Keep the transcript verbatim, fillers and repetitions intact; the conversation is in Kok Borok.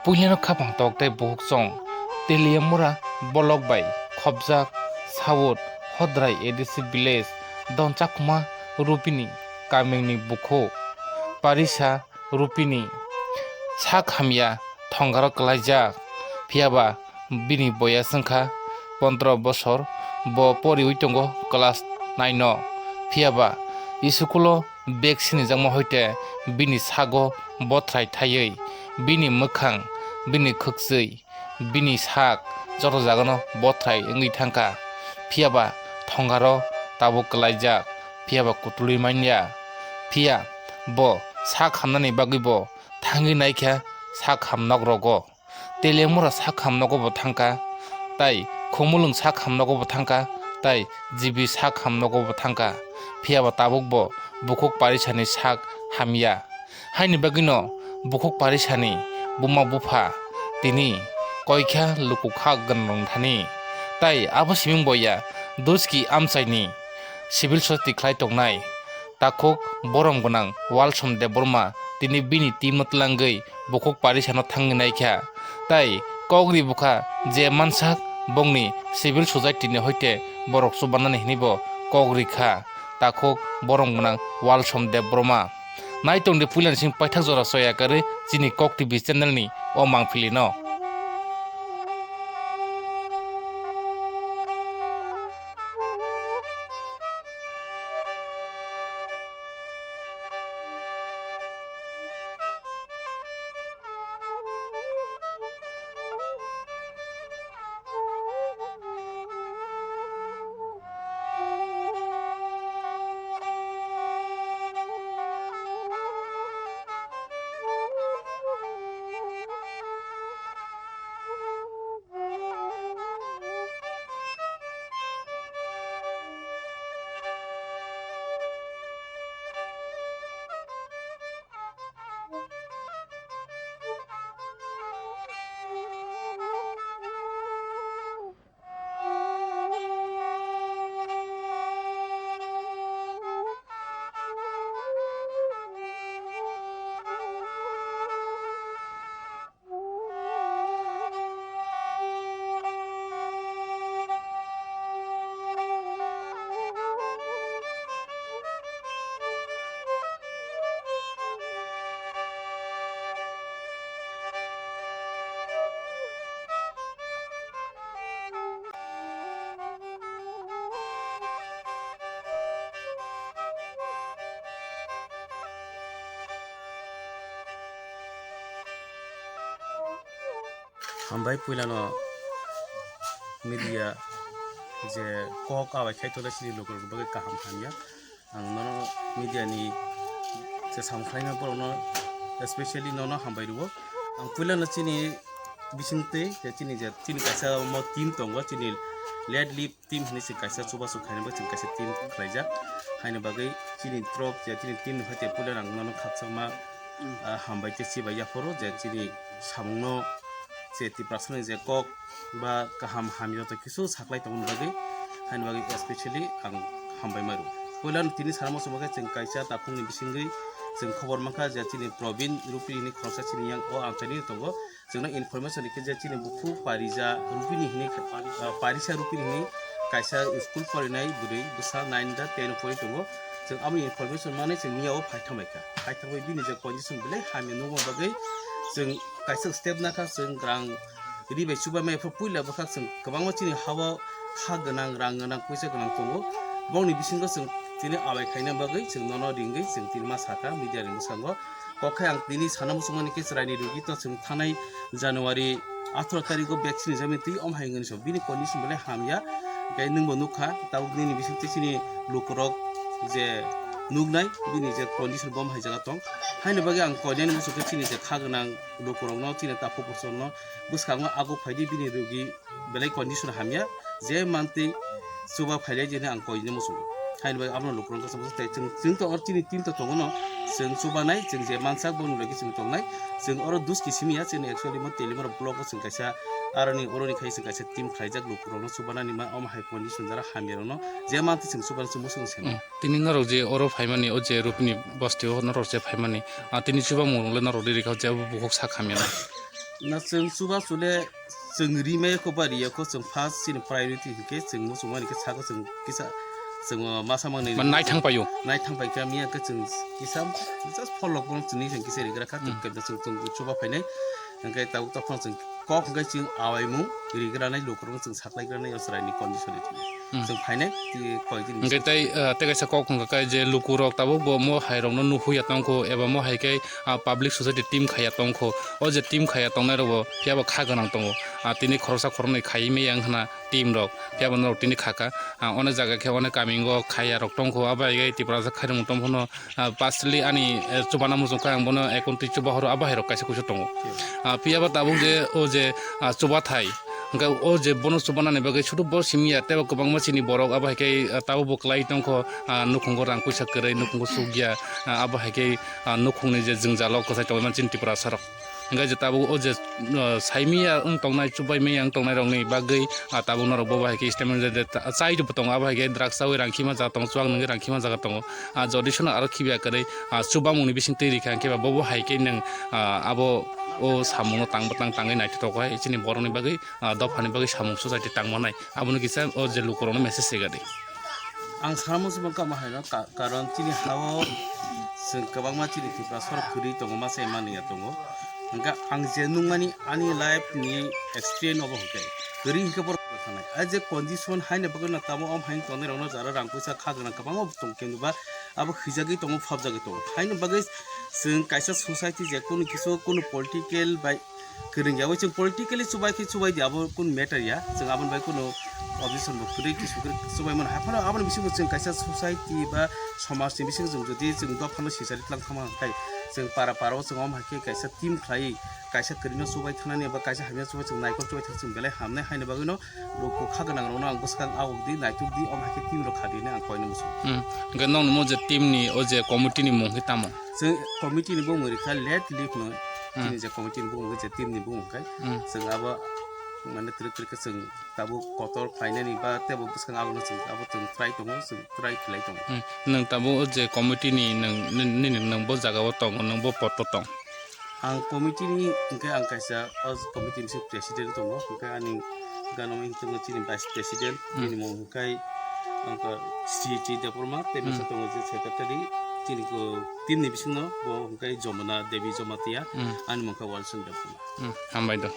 Puilano khaphang tok tei bukhuk chong Teliamura bolok bai khopjak South Hodrai A D C village Donchakma Rupini kamingni bukhuk Parisa Rupini sak hamya thongaro kwlaijak, phiyaba bini boyas wngkha pondro bosor, bo poriwi tongo class nine o, phiyaba iskulo bag sinijakma hoite bini sago bothrai thaiwi bini mwkhang, bini khwkchwi, bini sak joto jagano bothrai wngwi thangkha, phiyaba thongaro tabuk kwlaijak, phiyaba kutulwi manya. Phiya bo sak hamnani bagwi bo thangwi naikha sak hamnokrogo. Teliamura sak hamnogo bo thangkha, tai Khumulwng sak hamnogo bo thangkha, tai G B sak hamnogo bo thangkha. Phiyaba tabuk bo bukhuk Parisani sak hamya. Haini bagwino bukhuk Parisani buma bupha tini koikha luku kha ganrong thani. Tai abo siming boya Duski amchaini civil society khlai tongnai takhuk borom gwnang Walsom Debbarma tini bini team no twlangwi bukhuk Parisano thangwi naikha. Tai kok ri bukha je mansak bongni civil society ni hoite borok chubannani hinwi bo kok rikha takhuk borom gwnang Walsom Debbarma. Naitongdi puilani simi paithak jora soya kwrwi chini Kok T V channel ni o mangpili no. Hambai puilano media je kok abai khai tongnai chini lukurokni bagwi kaham hamya. Ang nono media ni je samung khlaima borokno especially nono hambai rwo. Ang puilano chini bisingtwi je chini je chini kaisa omo team tongo, chini Let Live team hinwi chwng kaisa chubachu khainai bai chwng kaisa team khlaijak. Haini bagwi chini trop je chini team ni hoite puila ang nono khakchangma, ah, hambai tei chibai yaphoro je chini samungno je Tiprasani je kok ba kaham hamya joto kisu saklai tongmani bagwi, haini bagwi especially ang hambai maro. Puila tini sana muchungma khe chwng kaisa takhukni bisingwi chwng khobor mankha je chini Probin Rupini khoroksa chini yang o amchaini tongo. Chwngno information rikha je chini bukhuk Parisa Rupini hinwi, ah, Parisa Rupini hinwi kaisa school porinai bwrwi bwsa nine da ten pori tongo. Chwng amo information manwi chwng miyao phaithangbaikha. Phaithangbai bini je condition belai hamya nukma bagwi chwng kaisa step nakha, chwng rang ri bai chubaimai phuru puila bwkhak chwng kwbangma chini ha-o kha gwnang, rang gwnang, puisa gwnang tongo. Bongni bisingo chwng tini abai khaina bagwi chwng nono ringwi chwng tini ma sakha media ni bwskango. Kok khe ang tini sana muchungmani khe chwraini rugito chwng thanai January atharo tarikgo vaccine rijamani twi omo hai wngwi so bini condition belai hamya. Hwnkhe nwngbo nukha tabuk nini bisingtwi chini lukurok je nuknai bini je condition bo omo hai jaga tong. Haini bagwi ang koinani muchungkhe chini je kha gwnang lukurokno chini takhuk bosongno bwskango aguk phaidi bini rugi belai condition hamya, je mantwi chuba phailai jeni ang koinani muchungo. Haini bagwi abono lukurok khe chwng, chwng to or chini team to tongo no, Chwng chubanai, chwng je mansak boni logi chwng tongnai. Chwng oro duski simi ya, chwngni actually mo Telimura block o chwng kaisa aroni oroni khai chwng kaisa team khlaijak lukurokno chubanani ma, omo hai condition jara hamyarokno je mantwi chwng chubana chwng muchung seno. Hmm. Tini norok je oro phaimani, o je Rupini bosti o norok je phaimani, ah, tini chubamung rok le norok riri kha je abo bukhuk sak hamya na. Na chwng chuba chule chwng rimai kho ba riya kho, chwng first chini priority hinkhe chwng muchung mani khe saka chwng kisa chwng, uh, masa mangnai. Man nai thang paio. Nai thang pai kha miya khe chwng kisa just follow kong chwngni chwng kisa rigra kha, hmm, chwng kebda chwng chwng chuba phainai. Hinkhe tabuk tokphano chwng kok hinkhe chwng awaimung rigranai lukurokno chwng saklaigranai o chwraini condition ni thani. Hmm. Chwng phainai tei koi din. Hinkhe tei, uh, tei kaisa kok wngkha khe je lukurok tabuk bo mo hai rokno nuhwi ya tongkho eba mo hai khe, ah, public society team khaiya tongkho. O je team khaiya tongnai rok bo phiya bo kha gwnang tongo. Ah, tini khoroksa khoroknwi khaiwi maya wng khna team rok, phiya bo norok tini kha kha. Ah, onek jaga khe onek kami o khaiya rok tongkho, abo hai khe Tiprasa khairokmung tong phano, ah, personally ani, eh, chubana muchung kha ang bono ekontri chuba horo abo hai rok kaisa kusu tongo. Ah, phiya bo tabuk je o je, ah, chubathai, hwnkhe o je bono chubanani bagwi sudu bo simi ya, tei bo kwbangma chini borok abo hai khe, ah, tabuk bo kwlai tongkho, ah, nukhungo rang puisa kwrwi, nukhungo chukya, ah, abo hai khe, ah, nukhungni je jwngjalo kwchai tongwi mani chini Tiprasa rok. Hingke je tabuk o je, uh, saimaya wng tongnai, chubaimaya wng tongnai rokni bagwi, ah, tabuk norok bo bahai khe statement rwdi, ta-, chai rwbo tongo, abo hai khe drugs chaui rang khima jaga tongo, chuak nungwi rang khima jaga tongo. Ah, jodi sono aro khibiya kwrwi, ah, chubamungni bising twi rikha, hingke ba bo bo hai khe nwng, ah, abo o samungno tang bwtang tangwi naithotok hai chini borokni bagwi, ah, dophani bagwi samung society tang manai. Abono kisa o je lukurokno message rwgadi. Ang sana muchung kama haino ka-, karon chini hao chwng kwbangma chini Tiprasa rok kwrwi tongo, masa manliya tongo. Hwnkhe ang je nukmani ani life ni experience obo hwnkhe kwrwi hwnkhe borok thanai. A je condition haino bagwi no tamo om haino tongnai rokno jara rang puisa kha gwnang kwbangma tong khe ba abo khijagwi tongo, phobjagwi tongo. Haino bagwi chwng kaisa society je kunu kisu kunu political bai kwrwng ya, bai chwng politically chubai khe chubai di, abo kun matter ya, chwng aboni bai kunu opposition bo kwrwi kisu kwrwi chubai mano. Haphano aboni bisingo chwng kaisa society ba somaj ni bisingo chwng jodi chwng dophano sichari tlang thangma khai, chwng para para o chwng om hai khe kaisa team khlai, kaisa kwrwino chubai thanani ba kaisa hamya chubai chwng naikol chubai thang chwng belai hamnai haino bagwino. Luku kha gwnang rokno ang bwskang awk di, naituk di, om hai khe team rok kha di hinwi ang koino muchung. Hmm. Hwnkhe nokni mo je team ni o je committee ni mung khe tamo? Chwng committee ni bumung rikha Let Live no. Hmm. Chini je committee ni bumung khe je team ni bumung khe. Hmm. Chwng abo mane twrwk twrwk khe chwng tabuk kotor khlainani ba teibo bwskang aboni chwng abo chwng try tongo, chwng try khlai tongo. Hmm. Nwng tabuk o je committee ni nwng, nini nwng bo jaga o tongo, nwng bo pod o tong? Ang committee ni hwnkhe ang kaisa o committee ni se president tongo, hwnkhe ani gana wngwi tongo chini vice president, hmm, bini mung hwnkhe ang kha C T Debbarma, tei, hmm, masa tongo je secretary, chini ko team ni bisingo bo hwnkhe Jomuna Devi Jamatia, hmm, ani mung kha Walson Debbarma. Hmm, hambai do.